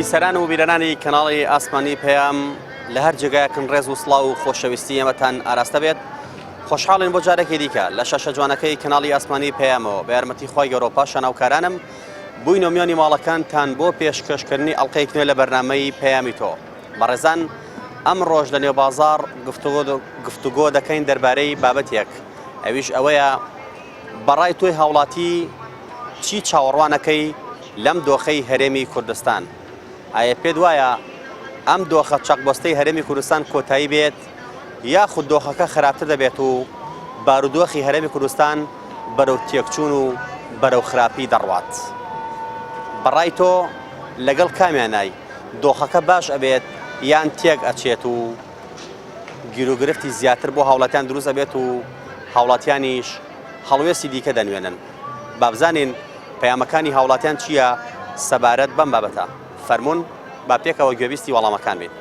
بیسەران و بیرەرانی کەناڵی ئاسمانی پەیام لە هەر جێگایەکن ڕێز و سڵاو و خۆشەویستی ئێمەتان ئاراستە بێت خۆشحاڵین بۆ جارێکی دیکە لە شاشە جوانەکەی کەناڵی ئاسمانی پەیامەوە بە یارمەتی خوای گەورە و پاشان هاوکارانم بووینە میانی ماڵەکانتان بۆ پێشکەشکردنی ئەڵلقەیەک نوێ لە بەرنامەی پەیامی تۆ بەڕێزان ئەمڕۆژ لە نێو بازاڕ گفتوگۆ دەکەین دەربارەی بابەتێک ئەویش ئەوەیە بەڕای تۆی هاوڵاتی چی چاوەڕوانەکەی لەم دۆخەی هەرێمی کوردستان؟ ئایا پێت وایە ئەم دۆخە چەقبەستەی هەرێمی کوردستان کۆتایی بێت یاخود دۆخەکە خراپتر دەبێت و بارودۆخی هەرێمی کوردستان بەرەو تێکچوون و بەرەو خراپی دەڕوات؟ بەڕای تۆ لەگەڵ کامیانای دۆخەکە باش ئەبێت یان تێک ئەچێت و گیروگرفتی زیاتر بۆ هاوڵاتیان دروست ئەبێت و هاوڵاتیانیش هەڵوێستی دیکە دەنوێنن. با بزانین پەیامەکانی هاوڵاتیان چییە سەبارەت بەم بابەتە. فەرموون با پێکەوە گوێبیستی وەڵامەکان بین.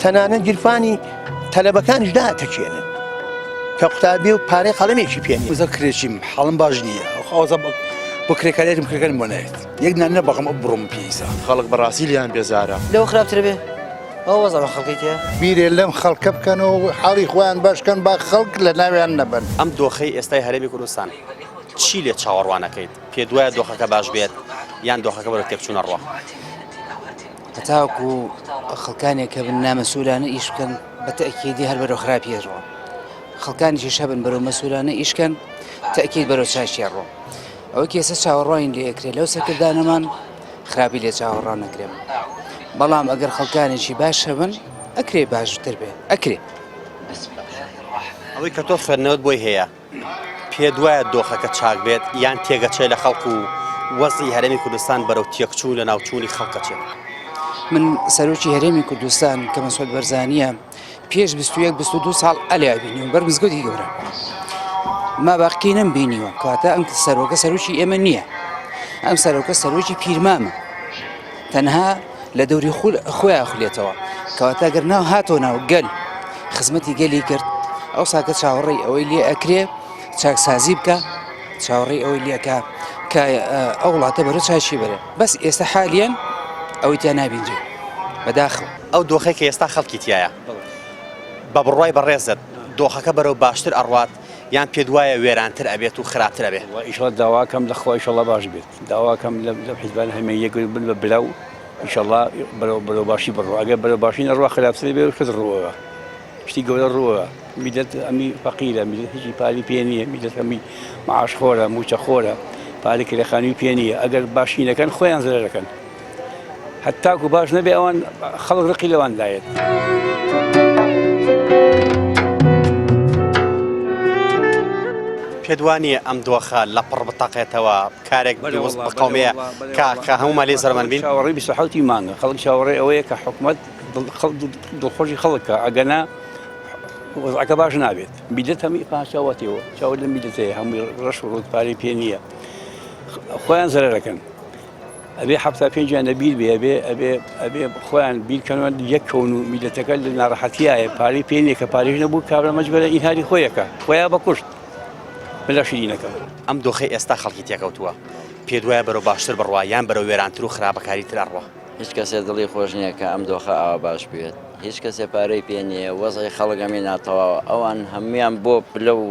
تەنانەت گیرفانی تەلەبەکانیش داتەکێنن کە قوتابی و پارەی قەڵەمێکی پێ نییە. وزە کرێچیم حاڵم باش نییە ئەوزە بۆ کرێکاریەتم کرێکارم بۆ نایەت یەک نان نەبەخم ئەو بڕۆم پێیسا. خەڵک بەڕاستی لێیان بێزارە. لەوە خراپترە بێ ئەو وەزعە خەڵکەی تیا. بیرێ لەم خەڵکە بکەن و حاڵی خۆیان باش کەن با خەڵک لە ناویان نەبەن. ئەم دۆخەی ئێستای هەرێمی کوردستان چی لێ چاوەڕوان ئەکەیت؟ پێت وایە دۆخەکە باش بێت یان دۆخەکە بەرەو تێکچوون ئەڕوا؟ هەتاوەکو خەڵکانێک هەبن نامەسئولانە ئیش بکەن بە تەئکیدی هەر بەرەو خراپی ئەڕۆن خەڵکانیشیش هەبن بەرەو مەسئولانە ئیش کەن تەئکید بەرەو چاکی ئەڕۆن ئەوەی کە ئێستا چاوەڕوانین لێ ئەکرێ لەو سەرکردانەمان خراپی لێ چاوەڕوان نەکرێن بەڵام ئەگەر خەڵکانێکی باش هەبن ئەکرێ باشتر بێ ئەکرێ. ئەوەی کە تۆ خوێندنەوەت بۆی هەیە پێت وایە دۆخەکە چاک بێت یان تێگەچێ لە خەڵک و وەزعی هەرێمی کوردستان بەرەو تێکچوون لە ناوچوونی خەڵکەچێت؟ من سەرۆکی هەرێمی کوردستان کە مەسعود بەرزانیە پێش 21 22 ساڵ ئەلێ بینیوم بەر مزگەوتی گەورە ما باقی نەم بینیوە کەواتە ئەم سەرۆکە سەرۆکی ئێمە نییە ئەم سەرۆکە سەرۆکی پیرمامە تەنها لە دەوری خول خۆیان خولێتەوە کەواتە گەر ناو هاتۆ ناو گەل خزمەتی گەلی کرد ئەو ساکە چاوەڕێی ئەوەی لێ ئەکرێ چاکسازی بکە چاوەڕێی ئەوەی لەکە کە ئەو وڵاتە بەرە چاچی بەرێ بەس ئێستا حالیان ئەوەی تیا نابینرێ بەداخەوە. ئەو دۆخەی کە ئێستا خەڵکی تیایە بە بڕوای بەڕێزت دۆخەکە بەرەو باشتر ئەڕوات یان پێت وایە وێرانتر ئەبێت و خراپتر ئەبێ؟ وەڵا ئیشەڵا داواکەم لە خوا ئیشەڵا باش بێت داواکەم لەم حیزبانە هەمە یەک بن بە برا و ئیشەڵا بەرەو بەرەو باشی بڕوا ئەگەر بەرەو باشی نەڕوا خراپتر بێ و شت ڕووەوە شتی گەورە ڕووەوە میلەت ئەمی فەقیرە میلەت هیچی پاری پێ نییە میلەت هەمی معاش خۆرە موچە خۆرە پارەی کرێخانووی پێ نییە ئەگەر باشی نەکەن خۆیان زەرەرەکەن هەتاکو باش نەبێ ئەوان خەڵک ڕقی لەوان دایێت. پێت وا نییە ئەم دۆخە لەپڕ بتەقێتەوە کارێک دروست بقەومێ کە کە هەموومان لێ زەرەمەند بین؟ چاوەڕێی 27 ی مانگە خەڵک چاوەڕێی ئەوەیە کە حکومەت دڵخۆشی خەڵک کە ئەگەنا وەزعەکە باش نابێت میلەت هەمووی پاشاوەتەوە چاوە لە میلەت هەیە هەمووی ڕەش و ڕووت پارەی پێ نییە خۆیان زەرەرەکەن ئەبێ حەفتا پێنجیان لە بیر بێ ئەبێ ئەبێ ئەبێ خۆیان بیرکەنەوە یەک کەون و میلەتەکە لە ناڕەحەتیایە پارەی پێ نییە کە پارەیش نەبوو کابرا مەجبەرە ئینهاری خۆیەکە خۆیا بەکوشت بلا شیرینەکە. ئەم دۆخەی ئێستا خەڵکی تێکەوتووە پێت وایە بەرەو باشتر بڕوا یان بەرەو وێرانتر و خراپەکاری تر ئەڕوا؟ هیچ کەسێ دڵی خۆش نییە کە ئەم دۆخە ئاوا باش بێت هیچ کەسێ پارەی پێ نییە وەزعی خەڵک ئەمی ناتەواوە ئەوان هەموویان بۆ پلە و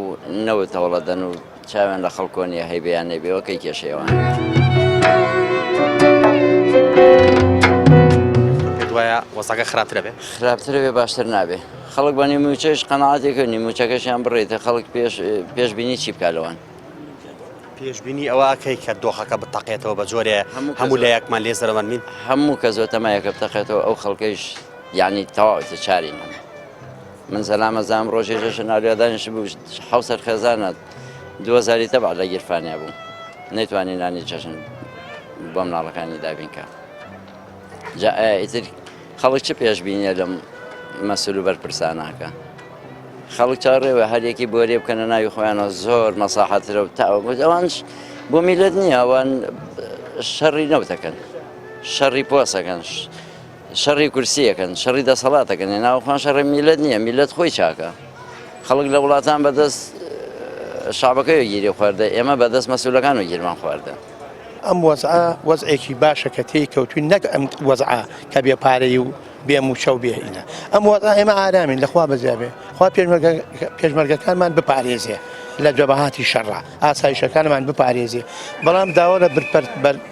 نەوت هەوڵەدەن و چاویان لە خەڵکۆ نیە هەیبێ یان نەیبێ وەکەی کێشەی ئەوان. پێت وایە وەزعەکە خراپترە بێ؟ خراپترە بێ باشتر نابێ خەڵک بە نیموچەش قەناعەتێکە نیموچەکەشیان بڕێتە خەڵک پێش پێشبینی چی بکا لەوان؟ پێشبینی ئەوە ئەکەی کە دۆخەکە بتەقێتەوە بە جۆرێ هەموو لایەکمان لێ زەرەمەند بین؟ هەموو کەس بەتەمایەکە بتەقێتەوە ئەو خەڵکەیش یعنی تەواو چاری نەما. من سەلام ئەزانم ڕۆژێ ژەشە ناولیا دانیشتبوو حەو سەر خێزانە دوهەزاری تەبع لە گیرفانیا بوو نەیتوانی نانی جەژن بۆ مناڵەکانی دابین کە جا ئایا ئیتر خەڵک چ پێشبینیە لەم مەسول و بەرپرساناکە خەڵک چاڕێوە هەریەکی بۆرێ بکەنە ناوی خۆیانەوە زۆر مەساحەترە و تا ئەوانش بۆ میلەت نییە ئەوان شەڕی نەوتەکەن شەڕی پۆسەکەن شەڕی کورسی ئەکەن شەڕی دەسەڵات ئەکەن ناو خۆیان شەڕی میلەت نییە میلەت خۆی چاکە خەڵک لە وڵاتان بەدەست شعبەکەی گیری خواردە ئێمە بەدەست مەسولەکان و گیرمان خواردە. ئەم وەزعە وەزعێکی باشە کە تێی کەوتوین نەک ئەم وەزعە کە بێ پارەی و بێ موچە و بێ ئینە ئەم وەزعە ئێمە ئارامین لەخوا بەزیا بێ خوا پێشمەرگەکانمان بپارێزێ لە جەبەهاتی شەڕە ئاسایشەکانمان بپارێزێ بەڵام داوا لە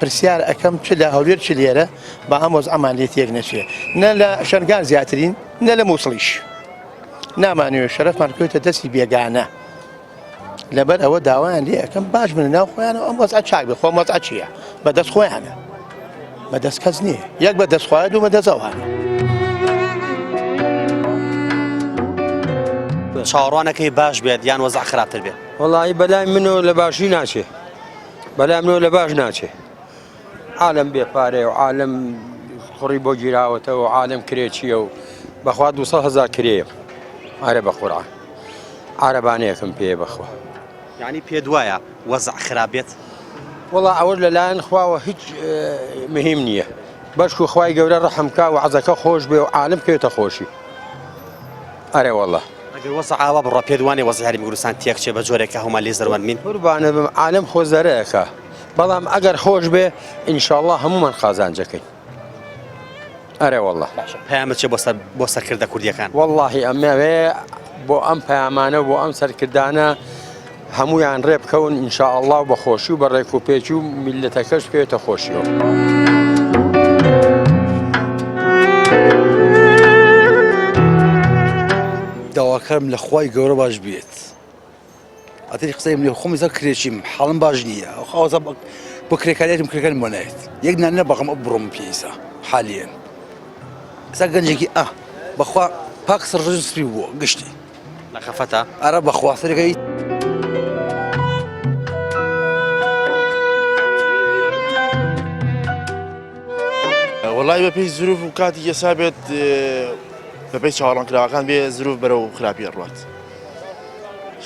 پرسیار ئەەکەم چ لە هەولێر چ لێرە با ئەم وەزعەمان لێ تێک نەچێ نە لە شەنگال زیاترین نە لە مووسڵیش نامانەوێ شەرەفمان بکەوێتە دەستی بێگانە لەبەر ئەوە داوایان لێ ئەەکەم باش بن ناو خۆیانەوە ئەم وەزعە چاک بێ خۆم وەزعە چییە بەدەست خۆیانە بەدەست کەس نییە یەک بە دەست خۆیان دوو بە دەست ئەوانە. چاوەڕوانەکەی باش بێت یان وەزع خراپتر بێت؟ وەڵی بەلای منەوە لە باشی ناچێ بەلای منەوە لە باش ناچێ عالم بێ پارەیە و عالم خوڕی بۆ گیراوەتەوە و عالم کرێچیە و بەخوا 200 هزار کرێیە ئارە بە قورعان عارەبانەیەکم پێیە بەخوا. یانی پێت وایە وەزع خراپ بێت؟ وەڵا ئەوەش لەلایەن خواوە هیچ مهم نییە بەشکو خوای گەورە ڕەحم کا و عەزەکە خۆش بێ و عالم بکەوێتە خۆشی ئەرێ وەڵا. ئەگەر وەزع ئاوا بڕوا پێت وانیە وەزعی هەرێمی کوردستان تێک چێ بە جۆرێک کە هەموومان لێی زەرەرمەند بین؟ قوربانت بم عالم خۆ زەرەکە بەڵام ئەگەر خۆش بێ ئینشاڵڵا هەموومان قازانجەکەین. ئەرێ واللە. باشە پەیامت چیە بۆ سەر بۆ سەرکردە کوردیەکان؟ وەڵاهی ئەمەوێ بۆ ئەم پەیامانە و بۆ ئەم سەرکردانە هەموویان ڕێ بکەون ان شاء اللە و بە خۆشی و بە ڕێک و پێکی و میللەتەکەش بکەوێتە خۆشیەوە. داواکارم لە خوای گەورە باش بێت. ئەتری قسەی منی خۆم ئێستا کرێچیم حاڵم باش نییە ئەوسا بۆ کرێکاریەتم کرێکارم بۆ نایەت یەک نان نەبەخم ئەو بڕۆم پێ ئیسا حالیەن ئێستا گەنجێکی ئا بەخوا پاک سەرڕژ سپی بووە گشتی لە خەفەتە ئەرە بەخوا سەرەکەی وەڵی بەپێی زروف و کاتی ئێسا بێت بەپێی چاوەڕوانکراوەکان بێ زروف بەرەو خراپی ئەڕوات.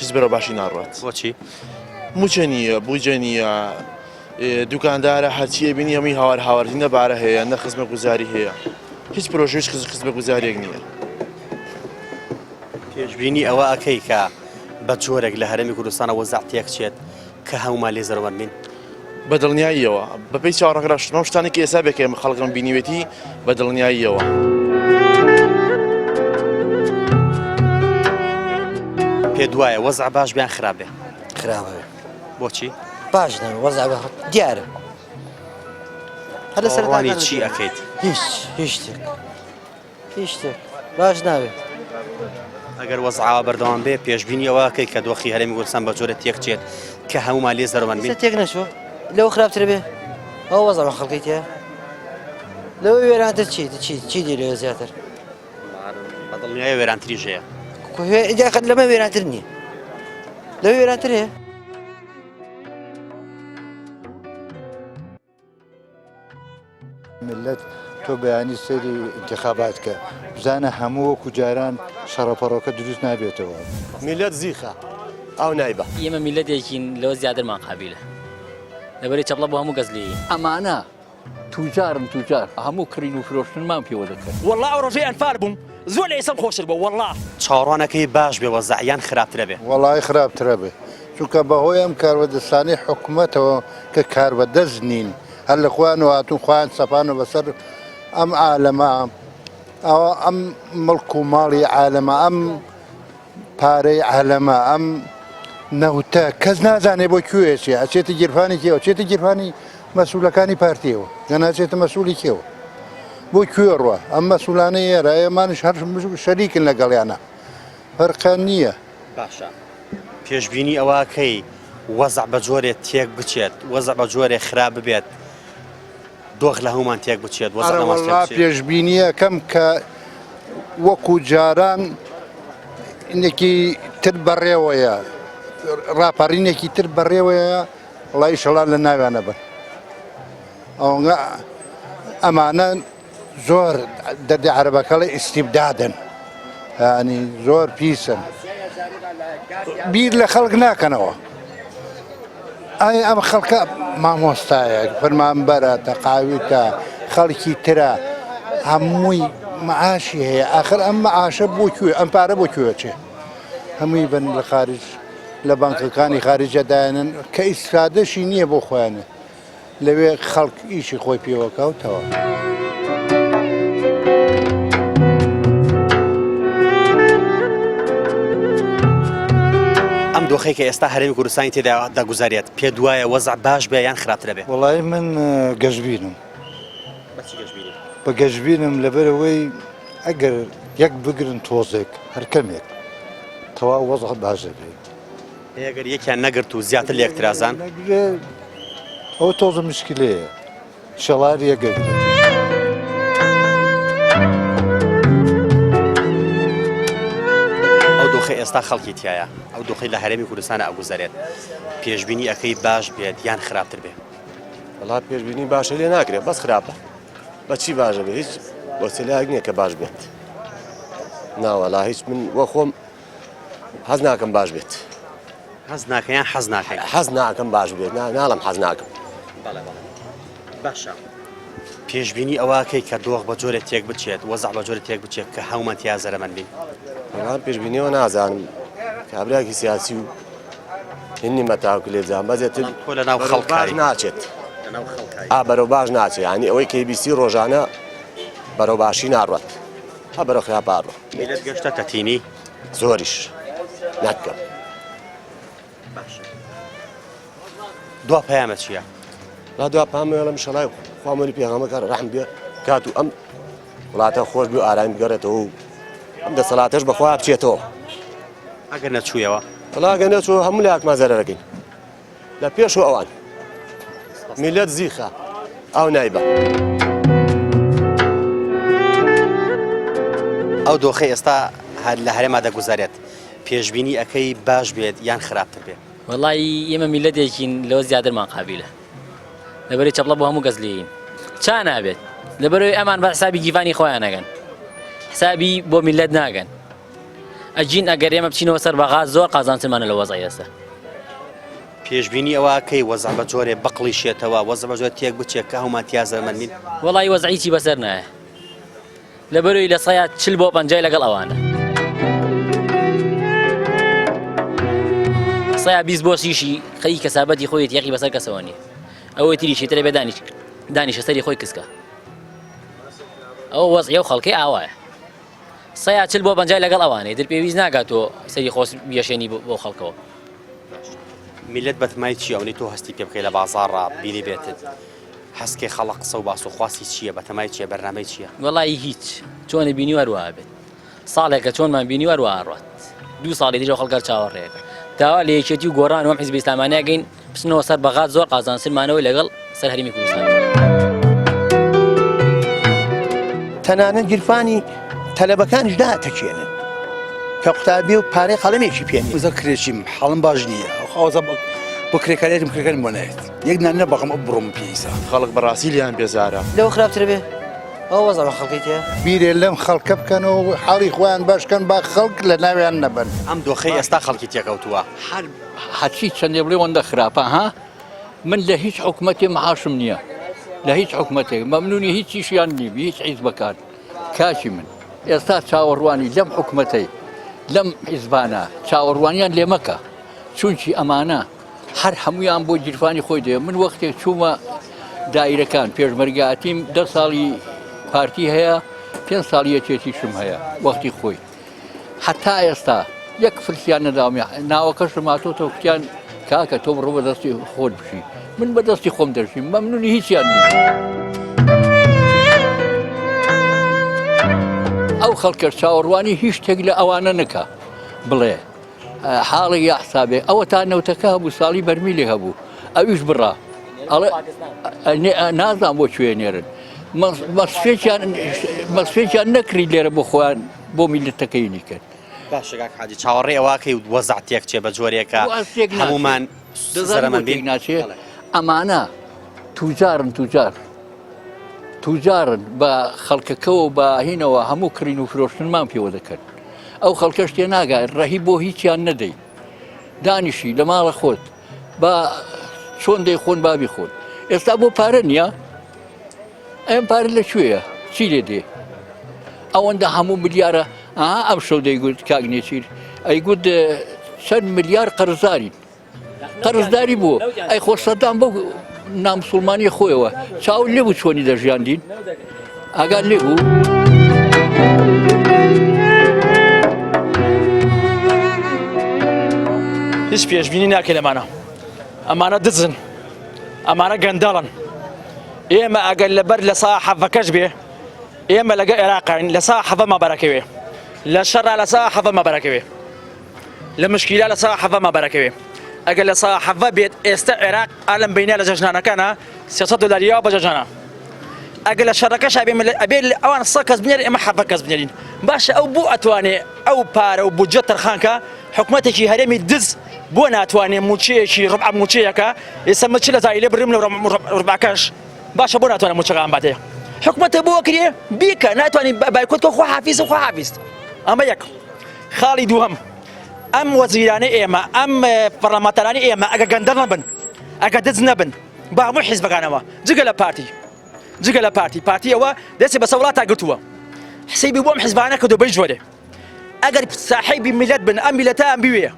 هیچ بەرەو باشی ناڕوات. بۆچی؟ موچە نییە، بوجە نییە، دوکاندارە هەرچی ئەبینی هەمووی هاوار هاوارتی نە بارە هەیە نە خزمەتگوزاری هەیە هیچ پرۆژە هیچ خزمەتگوزاریەک نییە. پێشبینی ئەوە ئەکەی کە بە جۆرێک لە هەرێمی کوردستانە وەزع تێکچێت کە هەموومان لێ زەرەرمەند بین؟ بە دڵنیاییەوە بەپێی چاوەڕوانکراو ئەو شتانەی کە ئێستا بێ کە ئێمە خەڵکم بینیوێتی بە دڵنیاییەوە. پێت وایە وەزع باش بێ یان خراپ بێ؟ خراپە بێ. بۆچی؟ باش نەبێ وەزع دیارە. هەر لە سەرەتاکانەوە چی ئەکەیت؟ هیچ هیچ شتێک. هیچ شتێک باش نابێت. ئەگەر وەزع ئاوا بەردەوام بێ پێشبینی ئەوە ئەکەی کە دۆخی هەرێمی کوردستان بە جۆرە تێک چێت کە هەموومان لێ زەرەرمەند بین؟ تێک نەچووە لەوە خراپتر بێ ئەو وەزع بە خەڵکی تیا لەوە وێرانتر چی چی چی دی لەوە زیاتر بە دڵنیایی وێرانتریش هەیە قەت لەمە وێرانتر نییە لەوە وێرانتر هەیە میللەت تۆ بەیانی سەیری ئینتیخابات کە بزانە هەموو وەکو جاران شەڕەپەڕۆکە دروست نابێتەوە. میللەت زیخە ئاو نایبا. ئێمە میللەتێکین لەوە زیاترمان قابیلە لەبەری چەپڵە بۆ هەموو کەس لێیین. ئەمانە توجارن توجار هەموو کڕین و فرۆشتنمان پێوە دەکەن. وەڵا ئەو ڕۆژەی ئەنفال بووم زۆر لە ئێسەم خۆشتر بووە وەڵا. چاوەڕوانەکەی باش بێ وەزع یان خراپترە بێ؟ وەڵایی خراپترە بێ چونکە بەهۆی ئەم کاربەدەستانەی حکومەتەوە کە کاربەدەست نین هەر لە خۆیانەوە هاتوون خۆیان سەپانە بەسەر ئەم عالەمە ئەوە ئەم مڵک و ماڵی عالەمە ئەم پارەی عالەمە ئەم نەوتە کەس نازانێ بۆ کوێ چێ ئەچێتە گیرفانی کێوە چێتە گیرفانی مەسوولەکانی پارتیەوە دەناچێتە مەسوولی کێوە بۆ کوێ ڕوە ئەم مەسوولانە ئێرە ئێمانش هەر شەریکن لەگەڵیانە فەرقە نییە. باشە پێشبینی ئەوە ئەکەی وەزع بە جۆرێ تێک بچێت وەزع بە جۆرێ خراپ ببێت دۆخ لە هەمومان تێک بچێت وەزع ئەرە لەمان تێک وەڵا بچێت پێشبینیەکەم کە وەکو جاران نێکی تر بەڕێوەیە ڕاپەڕینێکی تر بەڕێوەیە وەڵا ئیشەڵا لە ناویانە بن ئەوەنگە ئەمانە زۆر دەردی عەرەبەکەڵی ئیستیبدادن ینی زۆر پیسن بیر لە خەڵک ناکەنەوە ئایا ئەم خەڵکە مامۆستایە فەرمانبەرە تەقاویتە خەڵکی ترە هەمووی معاشی هەیە ئاخر ئەم معاشە بۆ کوێ ئەم پارە بۆ کوێ چێ هەمووی بن لە خارج لە بانکەکانی خارجە دایانن کە ئیسفادەشی نییە بۆ خۆیانە. لەوێ خەڵک ئیشی خۆی پێوەکا و تەواو. ئەم دۆخەی کە ئێستا هەرێمی کوردستانی تێدا دەگوزارێت پێت وایە وەزع باش بێ یان خراپترە بێ؟ وەڵایی من گەشبینم. بە چی گەشبینی؟ بە گەشبینم لەبەرئەوەی ئەگەر یەک بگرن تۆزێک هەر کەمێک تەواو وەزع باش دەبێ. ئەگەر یەکیان نەگرت و زیاتر لە یەکترازان؟ نەگرێ ئەوە تۆزە مشکلەیە شەڵار یەکەگرێ. ئەو دۆخەی ئێستا خەڵکی تیایە، ئەو دۆخەی لە هەرێمی کوردستانە ئەگوزەرێت، پێشبینی ئەکەی باش بێت یان خراپتر بێ؟ وەڵا پێشبینی باشە لێ ناکرێت بەس خراپە بەچی باشە بێ هیچ وەسیلایەک نییە کە باش بێت ناوەڵا هیچ من وە خۆم حەز ناکەم باش بێت. حەز ناکەی یان حەز ناکەی؟ حەز ناکەم باش بێت نا ناڵم حەز ناکەم. بەڵێ بەڵێ باشە پێشبینی ئەوەکەی کە دۆخ بە جۆرێک تێک بچێت وەزع بە جۆرێک تێک بچێت کە هەموومان تیا زەرەمەند بین؟ وەڵا پێشبینیەوە نازانم کابراکی سیاسی و هینی مەتاکو لێ جام بەزێتر تۆ لە ناو خەڵک باش ناچێت ئا بەرەو باش ناچێت ینی ئەوەی کەیبیسی ڕۆژانە بەرەو باشی ناڕات ها بەرەو خراپ ئاڕۆ. میللەت گەشتە تەتینی؟ زۆریش ناکەم. باشە دوا پەیامە چییە؟ لا دوا پەیامە وێڵم شەڵای خوامەری پێغەمبەر ڕەحم بێ کات و ئەم وڵاتە خۆش بێ و ئارامی بگەڕێتەوە و ئەم دەسەڵاتەش بەخوا بچێتەوە. ئەگەر نەچوویەوە؟ وەڵا ئەگەر نەچوو هەموو لایەکمان زەرەرەکەین. لە پێش و ئەوان میلەت زیخە ئاو نایبە. ئەو دۆخەی ئێستا هەر لە هەرێما دەگوزارێت پێشبینی ئەکەی باش بێت یان خراپتر بێت؟ وەڵایی ئێمە میلەتێکین لەوە زیاترمان قابیلە لەبەری چەپڵە بۆ هەموو کەس لێین چا نابێت لەبەرەوەی ئەمان بە حسابی گیڤانی خۆیان نەگەن حسابی بۆ میلەت ناگەن ئەجین ئەگەر ئێمە بچینەوە سەر بەغا زۆر قازانجترمانە لە وەزعی ئێستا. پێشبینی ئەوە کەی وەزع بە جۆرێ بقڵیشێتەوە وەزع بە جۆرێ تێک بچێت کە هەموومان تیا زەرمەند بین؟ وەڵی وەزعی چی بەسەر نایە لەبەرەوەی لە سەیا چل بۆ پەنجای لەگەڵ ئەوانە سەیا 20 بۆ سیشی خەی کەسابەتی خۆیەتی یەقی بەسەر کەسەوە نییە ئەوەی تریشی ترە بێ دانیش دانیشە سەری خۆی کسکە ئەو وەزعی ئەو خەڵکی ئاوایە سەیا چل بۆ پەنجای لەگەڵ ئەوانەی تر پێویست ناکات تۆ سەری خۆس بیەشێنی بۆ خەڵکەوە. میللەت بەتمای چیە ئەونەی تۆ هەستی پێ بکەی لە بازاڕا بینی بێتت هەستکەی خەڵک قسە و باس و خواستی چیە بەتەمای چیە بەرنامەی چیە؟ وەڵایی هیچ چۆنی بینیوە هەر وەها بێت ساڵێکە چۆنمان بینیوە هەر وەها ڕوات دوو ساڵی دیش ئەو خەڵکە هەر چاوەڕێیەکە داوا لە یەکێتی و گۆڕان و ئەم حیزبە ئیسلامانە ئەکەین بچنەوە سەر بەغاد زۆر قازانجتر مانەوەی لەگەڵ سەر هەرێمی کوردستان. تەنانەت گیرفانی تەلەبەکانیش داتەکێنن کە قوتابی و پارەی قەڵەمێکی پێ نییە. وزە کرێچیم حاڵم باش نییە ئەوزە بۆ کرێکاریەتم کرێکارم بۆ نایەت یەک نان نەبەخم ئەو بڕۆم پێیسا. خەڵک بەڕاستی لێیان بێزارە. لەوە خراپتر بێ ئەوە وەزع خەڵکی تیا. بیرێ لەم خەڵکە بکەن و حاڵی خۆیان باش کەن با خەڵک لە ناویان نەبەن. ئەم دۆخەی ئێستا خەڵکی تێکەوتووە. هەر هەرچی چەندێ بڵێ وەندە خراپە ها من لە هیچ حکومەتێ معاشم نییە لە هیچ حکومەتێک مەمنونی هیچیشیان نیم هیچ حیزبەکان کاکی من ئێستا چاوەڕوانی لەم حکومەتەی لەم حیزبانە چاوەڕوانیان لێ مەکە چونکی ئەمانە هەر هەمویان بۆ گیرفانی خۆی دێ من وەختێک چوومە دایرەکان پێشمەرگاتیم دە ساڵی پارتی هەیە پێ ساڵی یەکێتیشم هەیە وەختی خۆی هەتا ئێستا یەک فلسیان نەداوم ناوەکەشم هاتۆتەوە کوتیان کاکە تۆ بڕۆ بەدەستی خۆت بژی من بەدەستی خۆم دەژیم مەمنونی هیچیان نیم. ئەو خەڵکە چاوەڕوانی هیچ شتێک لە ئەوانە نەکا بڵێ حاڵی یا حسابێ ئەوە تا نەوتەکە هەبوو ساڵی بەرمیلێ هەبوو ئەویش بڕا ئەڵێ نازان بۆ کوێ نێرن مەسفێکیان مەسفێکیان نەکری لێرە بۆ خۆیان بۆ میللەتەکەی نیکرد. باشە کاک حاجی چاوەڕێ ئەوەکەی وەزع تێک چێ بە جۆرێکە هەمومان زەرەمەند بین ناچێ ئەمانە توجارن توجار توجارن بە خەڵکەکەەوە بە هینەوە هەموو کڕین و فرۆشتنمان پێوە دەکەن ئەو خەڵکەش تێ ناگات ڕەهی بۆ هیچیان نەدەی دانیشی لە ماڵە خۆت با چۆن دەیخۆن بابی خۆن ئێستا بۆ پارە نییە ئەم پارە لە کوێیە چی لێ دێ ئەوەندە هەموو ملیارە ئا ئەم شەو دەیگوت کاک نێچیر ئەیگوت چەند ملیار قەرزارین قەرزداری بوو ئەی خۆ سەدام بۆ نامسوڵمانی خۆیەوە چاو لێ بوو چۆنی دەژیاندین ئاگات لێ بوو؟ هیچ پێشبینی ناکەی لەمانە ئەمانە دزن ئەمانە گەندەڵن ئێمە ئەگەر لەبەر لە سا حەڤەکەش بێ ئێمە لەگە عێراقین لە سا حەڤەمە بەرەکەوێ لە شەڕا لە سا حەڤەمە بەرەکەوێ لە مشکیلە لە سا حەڤەمە بەرەکەوێ ئەگەر لە سا حەڤە بێت ئێستا عێراق ئالم بینە لە جەژنانەکانە 300 دلاری یاوە بە جەژنانە ئەگەر لە شەڕەکەشا بێ ئەبێ ئەوان سە کەس بنێرن ئێمە حەڤە کەس بنێرین باشە ئەو بۆ ئەتوانێ ئەو پارە و بودجە تەرخان کە حکومەتێکی هەرێمی دز بۆ ناتوانێ موچەیەکی ڕبع موچەیەکە ئێستا من چ لە زای لێ بڕیم لە ڕبعەکەش باشە بۆ ناتوانێ موچەکان باتێ حکومەتە بۆ کرێ بیکە ناتوانانی بایکۆت کە خۆ حافیز و خۆ حافیز ئەمە یەک خاڵی دووهەم ئەم وەزیرانەی ئێمە ئەم پەرلەمانتارانی ئێمە ئەگە گەندەڵ نەبن ئەگە دز نەبن بە هەموو حیزبەکانەوە جگە لە پارتی جگە لە پارتی پارتی ئەوە دەستی بەسە وڵاتا گرتووە حسیبی بۆم حیزبانە کردو بەی جۆرێ ئەگەر ساحیبی میلەت بن ئەم میلەتان بوێ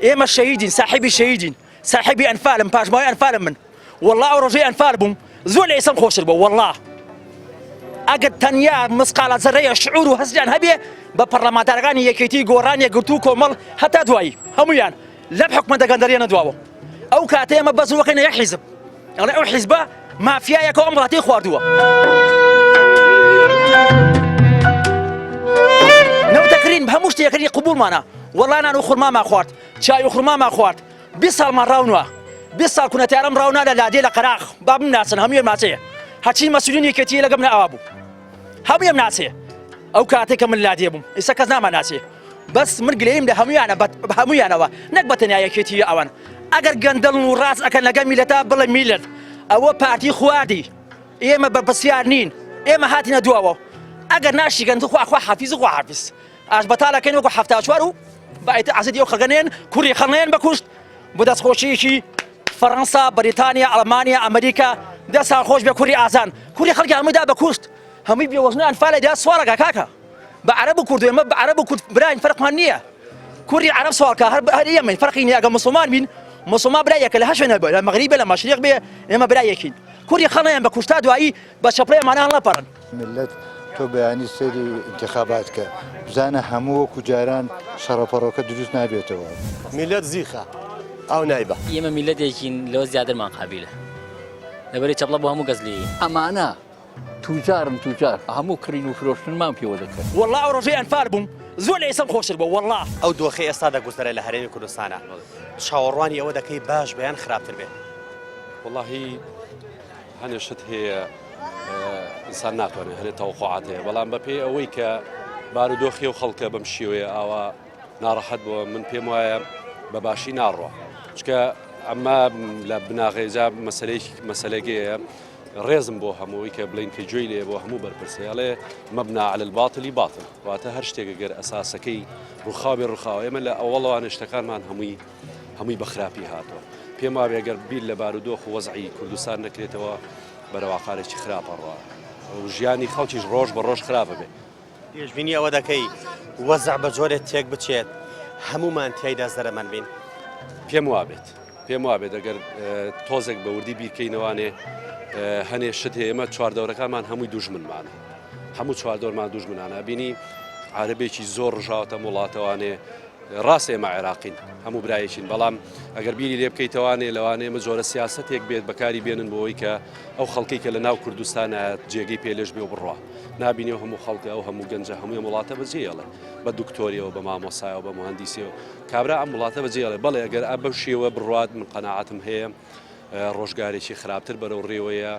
ئێمە شەهیدین ساحیبی شەهیدین ساحیبی ئەنفالم پاشماوەی ئەنفالم من والله ئەو ڕۆژەی ئەنفال بووم زۆر لە ئێسەم خۆشتر بوو والله ئەگەر تەنیا مسقالە زەرەیە شعور و هەستیان هەبێ بە پەرلەمانتارەکانی یەکێتی گۆڕان یەکگرتوو کۆمەڵ هەتا دوایی هەمویان لەم حکومەتە گەندەریە نەدواوە ئەو کاتە ئێمە بەس وەکەینە یەک حیزب ئەڵێ ئەو حیزبە مافیایەکە ئەم وڵاتی خواردووە نەوتەکرین هەموو شتێکردی قوبوڵمانە وەڵا نان و خورمامان خوارد چای و خورمامان خوارد 20 ساڵمان ڕاونوە 20 ساڵ کونەتیارم ڕاونا لە لادێ لە قەراخ با بمناسن هەموویان ماچەیە هەرچی مەسولین یەکێتی لەگەم نە ئاوا بوو هەموویان ناسێ ئەو کاتێک کە من لادێ بووم ئێستا کەس نامان ناسێ بەس من گلەییم لە هەموویانە بە هەموویانەوە نەک بە تەنیا یەکێتی ئەوان ئەگەر گەندەڵن و ڕاست ئەکەن لەگەل میلەتا بڵێ میلەت ئەوە پارتی خواردی ئێمە بەرپرسیار نین ئێمە هاتینە دواوە ئەگەر ناشیگەن تو خوا خوا حافیز خوا حافیز ئاش بەتاڵەکەین وەکو 74 و بایتە عزیزی ئەو خەڵکە نێن کوڕی خەڵنێن بەکوشت بۆ دەستخۆشیەکی فەڕەنسا بەریتانیا ئەڵمانیا ئەمریکا دەستان خۆش بێ کوڕی ئازان کوڕی خەڵکی هەمووی دا بەکوشت هەمووی بێوەژنە ئەنفالە دا سواڵەکە کاکە بە عەرەب و کورد ئێمە بە عەرەب و کورد براین فەرقمان نییە کوڕی عەرەب سواڵکە هەر هەر ئێمەین فەرقی نییە ئەگەر موسڵمان بین موسڵمان برای یەکە لە هەر شوێنێک بێ لە مەغریب بێ لە مەشریق بێ ئێمە برای یەکین کوڕی خەڵیان بە کوشتا دوایی بە چەپڵەی ئەمانە هەڵنەپەڕن. میللەت تۆ بەیانی سەیری ئینتیخابات کە بزانە هەموو وەکو جاران شەڕەپەڕۆکە دروست نابێتەوە. میللەت زیخە ئاو نایبا. ئێمە میللەتێکین لەوە زیاترمان قابیلە لەبەری چەپڵە بۆ هەموو کەس لێین. ئەمانە توجارن توجار هەموو کڕین و فرۆشتنمان پێوە دەکەن. وەڵا ئەو ڕۆژەی ئەنفال بووم زۆر لە ئێسەم خۆشتر بوو وەڵا. ئەو دۆخەی ئێستا دەگوزەرێ لە هەرێمی کوردستانا چاوەڕوانی ئەوە دەکەی باش بێ یان خراپتر بێ؟ وەڵاهی هەنێ شت هەیە ئینسان ناتوانێت هەنێ تەوەقوعات هەیە بەڵام بەپێی ئەوەی کە بارودۆخی و خەڵکە بەم شێوەیە ئاوا ناڕەحەت بووە من پێم وایە بە باشی ناڕوە چکە ئەمە لە بناغێجا مەسلەیەکی مەسلەگەیە ڕێزم بۆ هەمووی کە بڵین کە گوێی لێ بۆ هەموو بەرپرسێ ئەڵێ مەبنا علی الباطلی باطل واتە هەر شتێک گەر ئەساسەکەی ڕوخاوێ ڕوخاوە ئێمە لە ئەوەڵەوانە شتەکانمان هەمووی هەمووی بە خراپی هاتووە پێم وابێ گەر بیر لە بارودۆخ و وەزعی کوردستان نەکرێتەوە بەرەواقارێکی خراپە ڕوا و ژیانی خەڵکیش ڕۆژ بە ڕۆژ خراپە بێ. پێشبینی ئەوە دەکەی وەزع بە جۆرێ تێک بچێت هەموومان تیایدا زەرەمەند بین؟ پێم وابێت پێم وابێت ئەگەر تۆزێک بە وردی بیرکەینەوانێ هەنێ شت هەیە ئێمە چواردەورەکانمان هەمووی دوژمنمانە هەموو چواردەورمان دوژمنانە بینی عربێکی زۆر ڕژاوتە وڵاتەوانێ ڕاستە ئێمە عێراقین هەموو برایەکین بەڵام ئەگەر بیری لێ بکەیتەوانێ لەوانەیە ئەمە جۆرە سیاسەتێک بێت بەکاری بێنن بۆ ئەوەی کە ئەو خەڵکەی کە لە ناو کوردستانە جێگەی پێلێش بێ و بڕوا نابینێ و هەموو خەڵکە ئەو هەموو گەنجە هەمووی ئەم وڵاتە بەجێیەڵێ بە دکتۆریەوە بە مامۆسایەوە بە مهندیسیەوە کابرا ئەم وڵاتە بەجێڵێ بەڵێ ئەگەر ئە بەو شێوە بڕوات من قەناعەتم هەیە ڕۆژگارێکی خراپتر بەرەو ڕێوەیە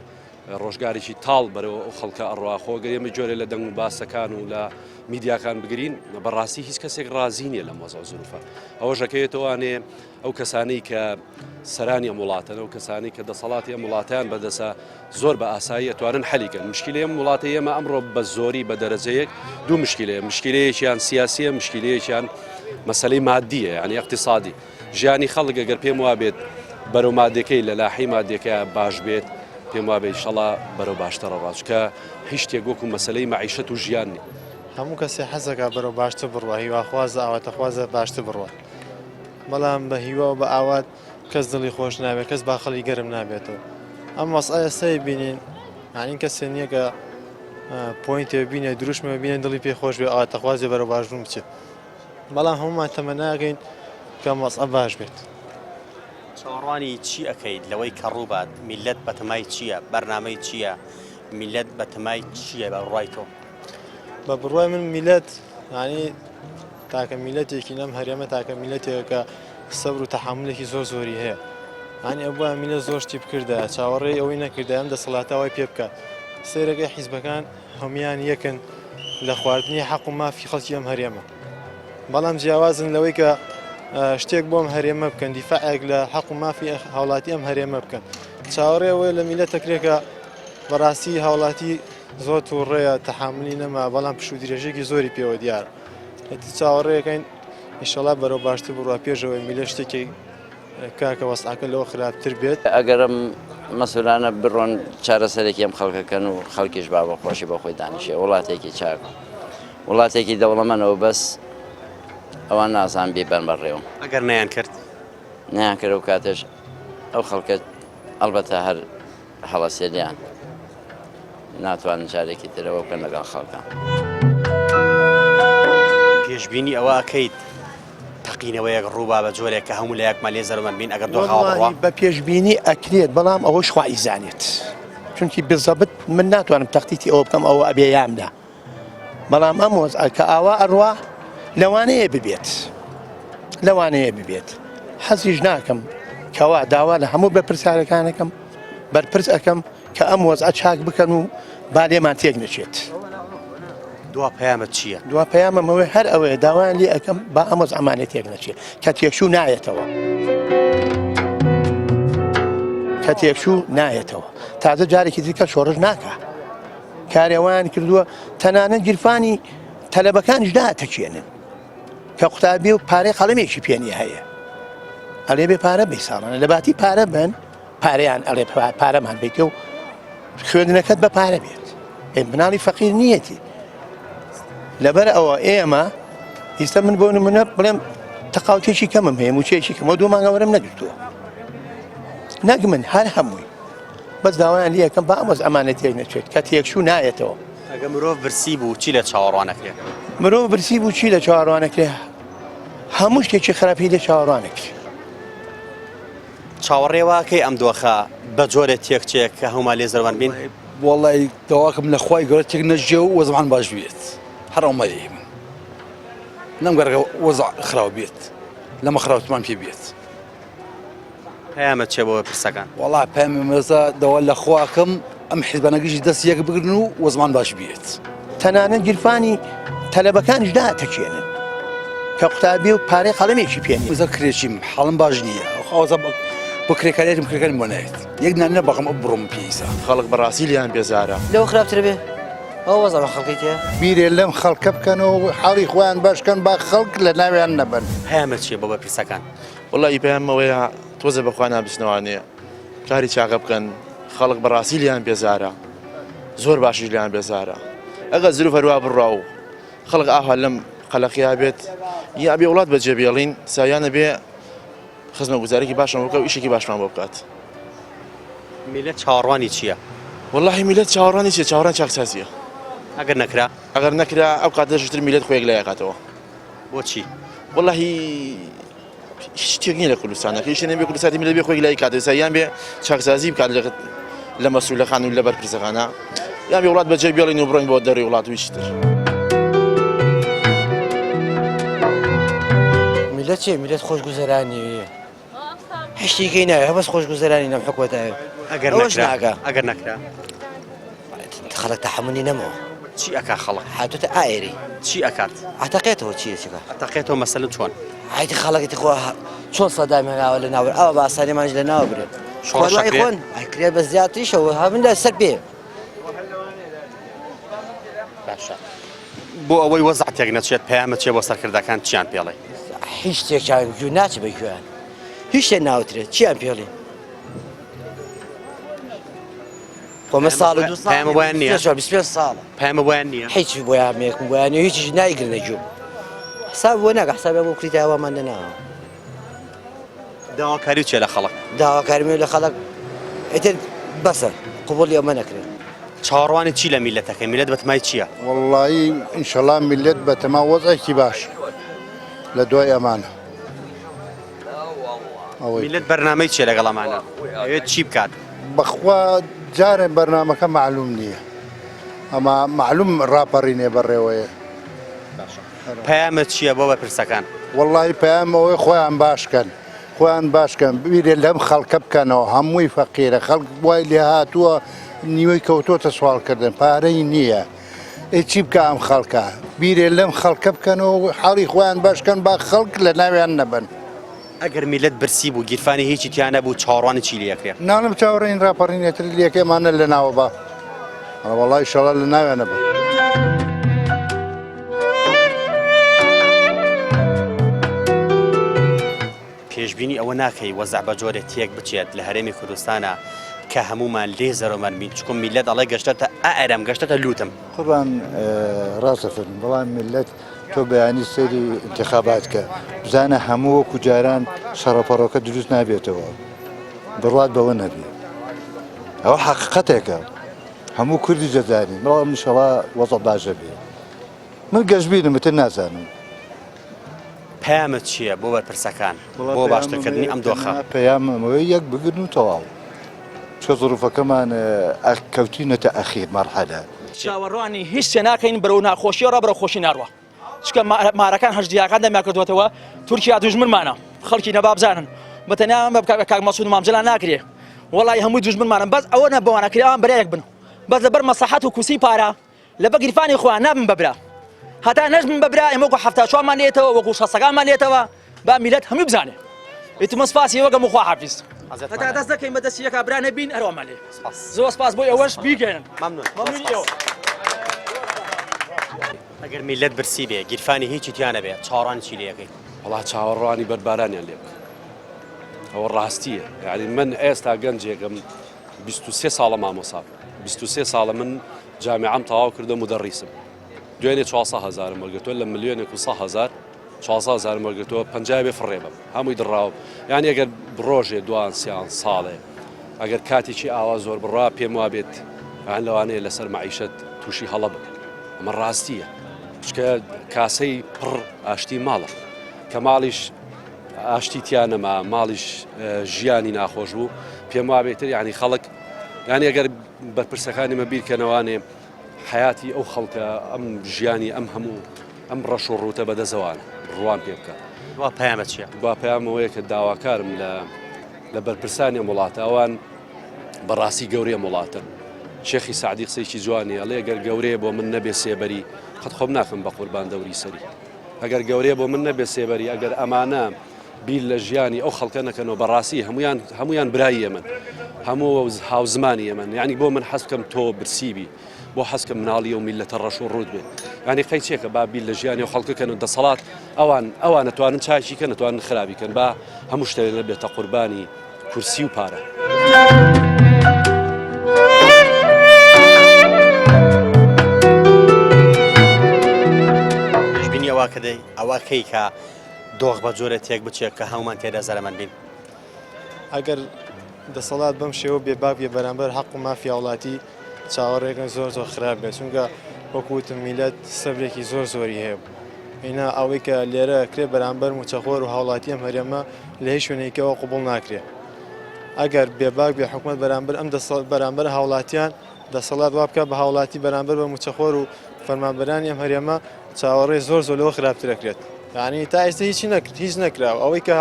ڕۆژگارێکی تاڵ بەرەو ئەو خەڵکە ئەڕوا خۆ گەر ئێمە گوێ لە دەنگ و باسەکان و لە میدیاکان بگرین بەڕاستی هیچ کەسێک ڕازی نییە لەم وەزع و زروفە ئەوەش ئەکەوێتەوانێ ئەو کەسانەی کە سەرانی ئەم وڵاتەن ئەو کەسانی کە دەسەڵاتی ئەم وڵاتیان بەدەسە زۆر بە ئاسایی ئەتوانن حەلی کەن مشکلەی ئەم وڵاتە ئێمە ئەمڕۆ بە زۆری بە دەرەجەیەک دوو مشکلەیە مشکلەیەکیان سیاسیە مشکلەیەکیان مەسلەی مادیە یعنی اقتصادی ژیانی خەڵک ئەگەر پێم وابێت بەرەو مادەکەی لە لاحی مادەکە باش بێت پێم وابێت ئیشەڵا بەرەو باشترە ڕاست چکە هیچ شتێک وەکو مەسلەی مەعیشەت و ژیان نیە. هەموو کەسێ حەزەکا بەرەو باشتر بڕوا هیواخوازە ئاواتەخوازە باشتر بڕوا بەڵام بە هیوا و بە ئاوات کەس دڵی خۆش نابێت کەس باخەڵی گەرم نابێتەوە. ئەم وەزعە ئێستای بینین یانی کەسێ نییە کە پۆینتێ بینێ دروشمێ بینێ دڵی پێ خۆش بێ ئاواتەخوازێ بەرەو باشبوون بچێت بەڵام هەمومان تەمەناکەین کە ئەم وەزعە باش بێت. چاوەڕوانی چی ئەکەیت لەوەی کە ڕووبات؟ میللەت بەتەمای چییە؟ بەرنامەی چییە؟ میللەت بەتەمای چییە بە بڕوای تۆ؟ بە بڕوای من میللەت یانی تاکە میللەتێکی لەم هەرێمە تاکە میللەتێکە کە سەبر و تەحەمولێکی زۆر زۆری هەیە یانی ئەبوایە میللەت زۆر شتی بکردایە چاوەڕێی ئەوەی نەکردایە ئەم دەسەڵاتە وای پێ بکات سەیرەکەی حیزبەکان هەمویان یەکن لە خواردنی حەق و مافی خەڵکی ئەم هەرێمە بەڵام جیاوازن لەوەی کە شتێک بۆم هەرێمە بکەن دیفاعێک لە حەق و مافی هاوڵاتی ئەم هەرێمە بکەن چاوەڕێ ئەوەیە لە میلەتەکرێکە بەڕاستی هاوڵاتی زۆر تووڕەیە تەحاملی نەما بەڵام پشوو درێژێکی زۆری پێوە دیار چاوەڕێەکەین ئیشەڵا بەرەو باشتر بڕوا پێشەوەی میلە شتێکی کاکە وەسعەکە لەوە خراپتر بێت. ئەگەر ئەم مەسولانە بڕۆن چارەسەرێکی ئەم خەڵکە کەن و خەڵکیش با بە خۆشی بۆ خۆی دانیشێ وڵاتێکی چاک وڵاتێکی دەوڵەمەنەوە بەس ئەوان نازان بیبەن بەڕێوە. ئەگەر نەیان کرد؟ نەیان کرد ئەو کاتەش ئەو خەڵکە ئەڵبەتە هەر هەڵەسێلیان ناتوانن جارێکی ترەوە بکەن لەگەڵ خەڵکە. پێشبینی ئەوە ئەکەیت تەقینەوەیەک ڕووبا بە جۆرێک کە هەموو لایەکمان لێ زەرەمەند بین ئەگەر دۆخ ئاوا بڕوا؟ بە پێشبینی ئەکرێت بەڵام ئەوەش خوا ئیزانێت چونکی بزەبت من ناتوانم تەختیتی ئەوە بکەم ئەوە ئەبێ یان نا بەڵام ئەم وەزعە کە ئاوا ئەڕوا لەوانەیە ببێت لەوانەیە ببێت حەزیش ناکەم کەوا داوا لە هەموو بەرپرسیارەکانەکەم بەرپرس ئەەکەم کە ئەم وەزعە چاک بکەن و با لێمان تێک نەچێت. دوا پەیامت چییە؟ دوا پەیامم ئەوەیە هەر ئەوەیە داوایان لێ ئەکەم با ئەم وەزعەمان لێ تێک نەچێت کە تێکچوو نایەتەوە. کە تێکچوو نایەتەوە تازە جارێکی دیکە شۆڕش ناکا کارێوان کردووە تەنانەت گیرفانی تەلەبەکانیش ناتەکێنن کە قوتابی و پارەی قەڵەمێکی پێ نییە هەیە ئەلێ بێ پارە بی ساڵانە لە باتی پارە بن پارەیان ئەڵێ پارەمان بیتێ و خوێندنەکەت بە پارە بێت ئێ مناڵی فەقیر نییەتی لەبەر ئەوە ئێمە ئیستا من بۆ نمونە بڵێم تەقاوتێکی کەمم هەیە موچەیەکی کەمەوە دوو مانگە وەرم نەگرتووە نەک من هەر هەمووی بەس داوایان لێ ئەکەم با ئەم وەزعەمانە تێک نەچێت کە تێکچوو نایەتەوە. ئەگە مرۆڤ برسی بوو چی لە چاوەڕوانەکرێ؟ مرۆڤ برسی بوو چی لە چاوەڕوانەکرێ؟ هەموو شتێکی خراپی لێ چاوەڕوانەکرێ. چاوەڕێ واکەی ئەم دۆخە بە جۆرێ تێکچێ کە هەموومان لێ زەرەرمەند بین؟ وەڵی داواکەم لە خوای گەورە تێک نەچێ و وەزعمان باش بێت هەر ئەومە من نەم گەڕەکە وەزع خراو بێت لەمە خراوتمان پێ بێت. پەیامت چیە بۆ بەرپرسەکان؟ وەڵا پەیامم ئێستا داوا لە خوا ئەکەم ئەم حیزبانە گشتی دەست یەک بگرن و وەزمان باش بێت. تەنانەت گیرفانی تەلەبەکانیش ناتەکێنن کە قوتابی و پارەی قەڵەمێکی پێ نییە. ئێستا کرێچیم حاڵم باش نییە ئەوسا بۆ کرێکاریەتم کرێکاریم بۆ نایەت یەک نان نەبەخم ئەو بڕۆم پێ ئیستا. خەڵک بەڕاستی لێیان بێزارە. لەوە خراپتر بێ ئەوە وەزعە خەڵکی تێ. بیرێ لەم خەڵکە بکەن و حاڵی خۆیان باش کەن با خەڵک لە ناویان نەبەن. پەیامت چیە بۆ بەرپرسەکان؟ وەڵایی پەیامم ئەوەیە تۆزێ بەخوا نابچنەوانێ کاری چاکە بکەن خەڵک بەڕاستی لێیان بێزارە زۆر باشیش لێیان بێزارە ئەگەر زروف هەروا بڕا و خەڵک ئاها لەم قەلەقیا بێت یا بێ وڵات بەجێ بێڵین سایانە بێ خزمە گوزارێکی باشمان بکە و ئیشێکی باشمان بۆ بکات. میلەت چاوەڕوانی چییە؟ وەڵاهی میلەت چاوەڕوانی چییە چاوەڕوانی چاکسازییە. ئەگەر نەکرا؟ ئەگەر نەکرا ئەو کاتەش تر میلەت خۆی یەکلایەکاتەوە. بۆچی؟ وەڵاهی هیچ شتێک نییە لە کوردستانە کە هیچ نەبێ کوردستانی میللەت بێ خۆی لای کات ئێستا یان بێ چاکسازی بکات لە لە مەسئولەکان و لە بەرپرسەکانە یان بێ وڵات بەجێ بێڵین و بڕۆین بۆ دەری وڵات و هیچ تر. میللەت چیە میللەت خۆشگوزەرانی هیچ شتێکی ناوێ بەس خۆشگوزەرانی لەم حکومەتە ئەگەر ئەوەش نەکرا ناکا ئەگەر نەکرا خەڵک تەحەمولی نەمەوە چی ئەکا خەڵک هاتوتە ئایری چی ئەکات ئەتەقێتەوە چی چیکە ئەتەقێتەوە مەسەلەن چۆن هایتی خەڵک خۆ چۆن سەدام هێناوە لە ناوە ئەوە بە ئاسانیمانش لە ناوە برێت شۆڕش ئەکرێ؟ خۆن ئەکرێ بە زیاتریشەوە هەمن لە سەر پێ باشە بۆ ئەوەی وەزع تێک نەچێت پەیامت چیە بۆ سەرکردەکان چیان پێڵێ؟ هیچ شتێکیان گوێ ناچێ بە گوێیان هیچ شتێک ناوترێت چیان پێڵێ خۆ من ساڵ و دوو ساڵ پەیامە بۆیان نییە؟ 25 ساڵە پەیامە بۆیان نییە؟ هیچ بۆیان بۆیان نییە هیچیش نایگرنە گوێ حساب بۆ ناکە حسابیان بۆ کریتە ئەومان دەناوە داواکاری چیە لە خەڵک؟ داواکاریم لە خەڵک ئیتر بەسە قبوڵی ئەمە نەکرێت. چاوەڕوانی چی لە میللەتەکەی؟ میللەت بەتەمای چییە؟ وەڵڵایی ئینشەڵا میللەت بەتەما وەزعێکی باش لە دوای ئەمانە. میللەت بەرنامەی چیە لەگەڵ ئەمانە؟ ئەوێت چی بکات؟ بەخوا جارێ بەرنامەکە مەعلوم نییە ئەما مەعلوم ڕاپەڕینێ بەڕێوەیە. پەیامت چییە بۆ بەرپرسەکان؟ وەڵڵاهی پەیام ئەوەی خۆیان باش کەن خۆیان باش کەن بیرێ لەم خەڵکە بکەنەوە هەمووی فەقیرە خەڵک وای لێ هاتووە نیوەی کەوتۆتە سواڵکردن پارەی نییە ئەی چی بکە ئەم خەڵکە بیرێ لەم خەڵکە بکەنەوە و حاڵی خۆیان باش کەن با خەڵک لە ناویان نەبن. ئەگەر میللەت برسی بوو گیرفانی هیچی تیا نەبوو چاوەڕوانی چی لێ ئەکرێ؟ ناڵێم چاوەڕێین ڕاپەڕینێتر لێکەی ئەمانە لە ناوە با وەڵا ئیشەڵا لە ناویان نەبن. پێشبینی ئەوە ناکەی وەزع بە جۆرێ تێک بچێت لە هەرێمی کوردستانا کە هەموومان لێ زەرەمەند بین چکم میللەت ئەڵێ گەشتەتە ئەرم گەشتەتە لوتم. قوربان ڕاست دەفەرموو بەڵام میللەت تۆ بەیانی سەیری ئینتخابات کە بزانە هەموو وەکو جاران شەڕەپەڕۆکە دروست نابێتەوە بڕوات بەوە نەبێ ئەوە حەقیقەتێکە هەموو کوردی دەزانین بەڵام ئینشەڵا وەزع باشە بێ من گەشبینم ئیتر نازانم. پەیامت چییە بۆ بەرپرسەکان بۆ باشترکردنی ئەم دۆخە؟ پەیامم ئەوەیە یەک بگرن و تەواو چکە زروفەکەمان کەوتینەتە ئەخیر مەرحەلە. چاوەڕوانی هیچ شتێ ناکەین بەرەو ناخۆشیەوە ڕا بەرەو خۆشی ناڕوا چونکە مارەکان هەژدیاکان دەمیان کردووەتەوە تورکیا دوژمنمانە خەڵکی نەبا بزانن بە تەنیا بە کاک مەسعود و مام جەلال ناکرێ وەڵی هەموو دوژمنمانن بەس ئەوە نە بەوانە کرێ ئەوان برایەک بن بەس لەبەر مەسڵەحەت و کوسی پارە لەبە گیرفانی خۆیان نابن بە برا هەتا نەشبن بە برا ئێمە وەکو 74مان لێتەوە وەکو شەستەکانمان لێتەوە با میلەت هەمووی بزانێ ئیتر من سپاسی ئێوەکەم و خوا حافیز هەتا دەست نەکەین بە دەستی یەکا برا نەبین هەروامان لێ زۆر سپاس بۆ ئێوەش بیگەیەنن مەمنون مەمنونی ئێوە. ئەگەر میلەت برسی بێ گیرفانی هیچی تیا نەبێ چاوەڕوانی چی لێ ئەکەی؟ وەڵا چاوەڕوانی بەردبارانیان لێ بکە ئەوە ڕاستیە یعنی من ئێستا گەنجێکم 23 ساڵە مامۆسا 23 ساڵە من جامیعەم تەواو کردە مودەڕیسم دوێنێ 400 هەزارم وەرگرتووە لە ملیۆنێک و 100 هەزار 400 هەزارم وەرگرتووە 50 بێ فڕێ بم هەمووی دڕاوم یان ئەگەر ڕۆژێ دوان سیان ساڵێ ئەگەر کاتێکی ئاوا زۆر بڕا پێم وابێت یان لەوانەیە لەسەر مەعیشەت تووشی هەڵە بم ئەمە ڕاستیە چکە کاسەی پڕ ئاشتی ماڵە کە ماڵیش ئاشتی تیا نەما ماڵیش ژیانی ناخۆش بوو پێم وابێتر یعنی خەڵک یانی ئەگەر بەرپرسەکانی مە بیرکەنەوانێ حیاتی ئەو خەڵکە ئەم ژیانی ئەم هەموو ئەم ڕەش و ڕووتە بەدەزەوانە ڕوان پێ بکە وا پەیامە چییە؟ با پەیامەوەیە کە داواکارم لە لە بەرپرسانی ئەم وڵاتە ئەوان بەڕاستی گەورەی ئەم وڵاتن شێخی سعدی قسەیەکی جوانی ئەڵێ گەر گەورەیە بۆ من نەبێ سێبەری قەت خۆم ناکەم بە قوربان دەوری سەری ئەگەر گەورەیە بۆ من نەبێ سێبەری ئەگەر ئەمانە بیر لە ژیانی ئەو خەڵکە نەکەنەوە بەڕاستی هەمویان هەمویان برای ئێمەن هەموو هاوزمانی ئێمەن یعنی بۆ من حەز بکەم تۆ برسی بی بۆ حەز کەم مناڵی ئەو میلەتە ڕەش و ڕووت بێ یعنی قەیچێکە با بیر لە ژیانی ئەو خەڵکە کەن و دەسەڵات ئەوان ئەوان ئەتوانن چاکی کەن ئەتوانن خراپی کەن با هەموو شتێ نەبێتە قوربانی کورسی و پارە. پێشبینی ئەوە کە دەی ئەوە کەی کە دۆخ بە جۆرێ تێک بچێت کە هەموومان تێدا زەرەمەند بین. ئەگەر دەسەڵات بەم شێوە بێباک بێ بەرامبەر حەق و مافی هاوڵاتی چاوەڕێکن زۆر زۆر خراپ بێت چونکە وەکو وتم میلەت سەبرێکی زۆر زۆری هەیە ئینا ئەوەی کە لێرە کرێ بەرامبەر موچەخۆر و هاوڵاتی ئەم هەرێمە لە هیچ شوێنێکەوە قوبڵ ناکرێ ئەگەر بێباک بێ حکومت بەرامبەر ئەم دەسەڵات بەرامبەر هاوڵاتیان دەسەڵات وا بکە بە هاوڵاتی بەرامبەر بە موچەخۆر و فەرمانبەرانی ئەم هەرێمە چاوەڕێ زۆر زۆر لەوە خراپتر دەکرێت یعنی تا ئێستا هیچی نەکرد هیچ نەکراوە ئەوەی کە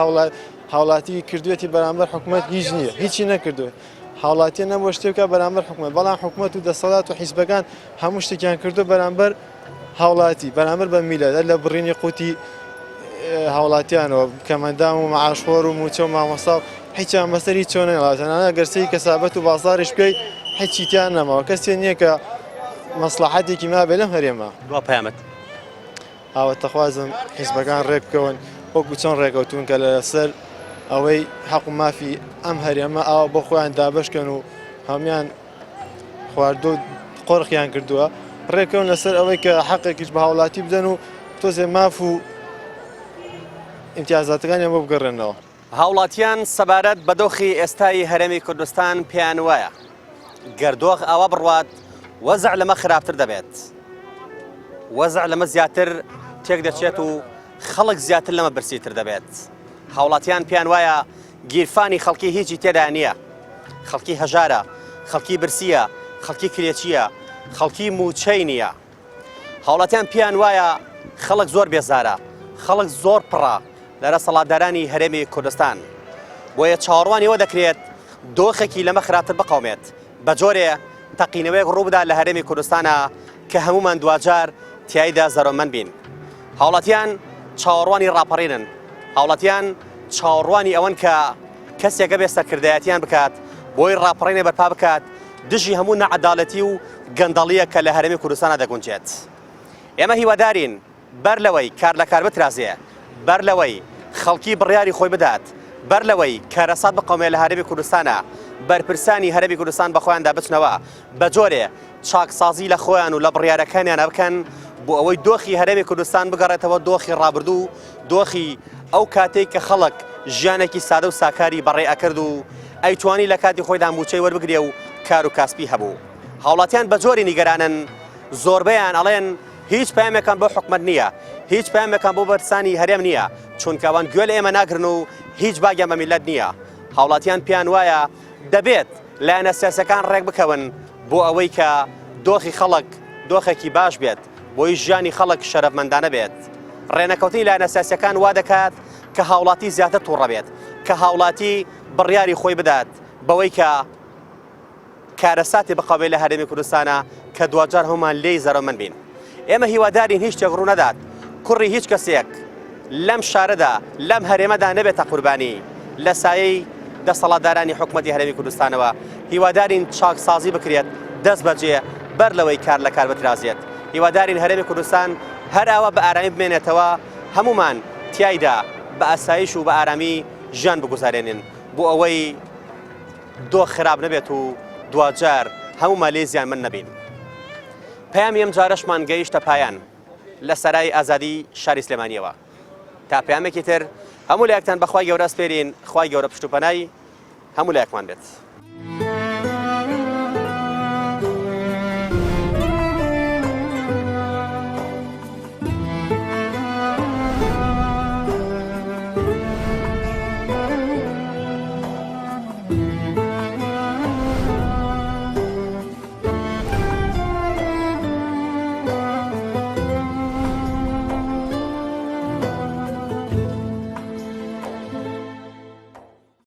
هاوڵاتی کردوێتی بەرامبەر حکومت هیچ نییە هیچی نەکردوێت هاوڵاتیە نەبووە شتێ بکات بەرامبەر حکومت بەڵام حکومت و دەسەڵات و حیزبەکان هەموو شتێکیان کردو بەرامبەر هاوڵاتی بەرامبەر بە میلەت لە بڕینی قوتی هاوڵاتیانەوە کەمەندام و معاشخۆر و موچە و مامۆستا و هیچیان بەسەر هیچ چۆن نەڵاتەنانە گەرسەی کەسابەت و بازاڕیش بکەی هیچی تیان نەماوە کەسێ نییە کە مەسڵەحەتێکی مابێ لەم هەرێمە. دوا پەیامت. ئاواتەخوازم حیزبەکان ڕێکبکەون وەکو چۆن ڕێکەوتون کە لەسەر ئەوەی حەق و مافی ئەم هەرێمە ئاوا بۆ خۆیان دابەشکەن و هەموان خواردو قۆرخیان کردووە ڕێکەون لەسەر ئەوەی کە حەقێکیش بە هاوڵاتی بدەن و تۆزێ ماف و ئیمتیازاتەکانیان بۆ بگەڕێنەوە. هاوڵاتیان سەبارەت بە دۆخی ئێستای هەرێمی کوردستان پێیان وایە. گەر دۆخ ئاوا بڕوات وەزع لەمە خراپتر دەبێت. وەزع لەمە زیاتر تێک دەچێت و خەڵک زیاتر لەمە برسیتر دەبێت. هاوڵاتیان پێیان وایە گیرفانی خەڵکی هیچی تێدا نییە. خەڵکی هەژارە، خەڵکی برسییە، خەڵکی کرێچییە، خەڵکی مووچەی نییە. هاوڵاتیان پێیان وایە خەڵک زۆر بێزارە، خەڵک زۆر پڕە لە دەسەڵاتدارانی هەرێمی کوردستان. بۆیە چاوەڕوانی ئەوە دەکرێت دۆخێکی لەمە خراپتر بقەومێت، بە جۆرێ تەقینەوەیەک ڕووبدا لە هەرێمی کوردستانا کە هەموومان دواجار تیایدا زەرەرمەند بین. هاوڵاتیان چاوەڕوانی ڕاپەڕینن، هاوڵاتیان چاوەڕوانی ئەوەن کە کەسێک هەبێ سەرکردایەتیان بکات بۆی ڕاپەڕینێ بەرپا بکات دژی هەموو نەعەدالەتی و گەندەڵییەک کە لە هەرێمی کوردستانا دەگونجێت. ئێمە هیوادارین بەر لەوەی کار لە کار بترازێ، بەر لەوەی خەڵکی بڕیاری خۆی بدات، بەر لەوەی کارەسات بقەومێ لە هەرێمی کوردستانا، بەرپرسانی هەرێمی کوردستان بە خۆیاندا بچنەوە، بە جۆرێ چاکسازی لە خۆیان و لە بڕیارەکانیانا بکەن بۆ ئەوەی دۆخی هەرێمی کوردستان بگەڕێتەوە دۆخی ڕابردوو، دۆخی ئەو کاتەی کە خەڵک ژیانێکی سادە و ساکاری بەڕێ ئەکرد و ئەیتوانی لە کاتی خۆیدا مووچەی وەربگرێ و کار و کاسپی هەبوو. هاوڵاتیان بە جۆری نیگەرانن، زۆربەیان ئەڵێن هیچ پەیامێکان بۆ حکومەت نییە، هیچ پەیامێکان بۆ بەرپرسانی هەرێم نییە، چونکە ئەوان گوێ لە ئێمە ناگرن و هیچ باگیان بە میللەت نییە. هاوڵاتیان پێیان وایە دەبێت لایەنە سیاسیەکان ڕێکبکەون بۆ ئەوەی کە دۆخی خەڵک دۆخێکی باش بێت، بۆی ژیانی خەڵک شەرەفمەندانە بێت. ڕێنەکەوتنی لایەنە سیاسیەکان وا دەکات کە هاوڵاتی زیاتر توڕە بێت، کە هاوڵاتی بڕیاری خۆی بدات بەوەی کە کارەساتی بقەومێ لە هەرێمی کوردستانە کە دواجار هەموومان لێی زەرەرمەند بین. ئێمە هیوادارین هیچ شتێک ڕوونەدات، کوڕی هیچ کەسێک لەم شارەدا، لەم هەرێمەدا نەبێتە قوربانی لە سایەی دەسەڵاتدارانی حکومەتی هەرێمی کوردستانەوە. هیوادارین چاکسازی بکرێت دەستبەجێ بەر لەوەی کار لە کار بترازێت. هیوادارین هەرێمی کوردستان هەر ئاوا بە ئارامی بمێنێتەوە، هەموومان تیایدا بە ئاسایش و بە ئارامی ژیان بگوزارێنین بۆ ئەوەی دۆخ خراپ نەبێت و دواجار هەموومان لێی زیانمەند نەبین. پەیامی ئەم جارەشمان گەیشتە پایان لە سەرای ئازادی شاری سلێمانیەوە. تا پەیامێکی تر هەموو لایەکتان بە خوای گەورە ئەسپێرین، خوای گەورە پشت و پەنای هەموو لایەکمان بێت.